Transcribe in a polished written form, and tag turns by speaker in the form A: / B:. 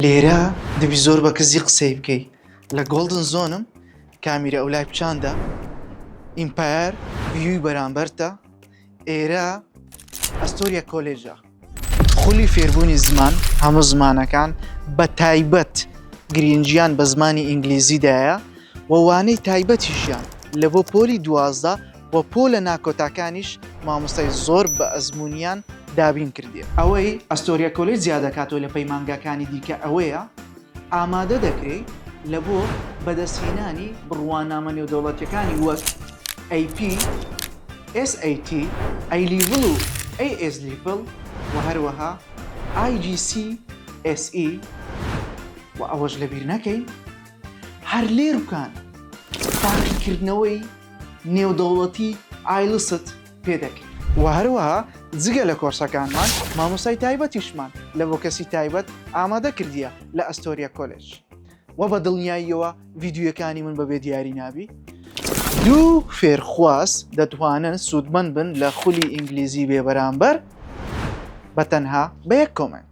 A: لێرە دەبی زۆر بە کزی قسەی بکەی لە Golden Zone م کامیرە ئەولای پیشاندە Empire view ی بەرامبەرتە ئێرە ئەستۆریا کۆلێژە خولی فێربوونی زمان هەموو زمانەکان بە تایبەت گرینگیان بە زمانی ئینگلیزی دایە و وانەی تایبەتیشیان لە بۆ پۆلی 12 و پۆلە ناکۆتاکانیش مامۆستای زۆر بە ئەزموونیان دابین کردیە. ئەوەی ئەستۆریا کۆلێج جیا دەکاتەوە لە پەیمانگاکانی دیکە ئەوەیە ئامادە دەکرێی لە بۆ بەدەستهێنانی بڕوانامە نێودەوڵەتیەکانی وەک AP، SAT، A Level و AS Level و هەروەها IGCSE و ئەوەش لەبیر نەکەین هەر لێرکان تاقیکردنەوەی نێودەوڵەتی ئایلست پێ دەکرێت. وە هەروەها جگە لە کۆرسەکانمان مامۆستای تایبەتیشمان لە بۆ کەسی تایبەت ئامادە کردیە لە ئەستۆریا کۆلێج وە بە دڵنیاییەوە ڤیدیۆیەکانی من بەبێ دیاری نابی. دوو فێرخواز دەتوانن سوودمەند بن لە خولی ئینگلیزی بێبەرامبەر بە تەنها بە یەک comment.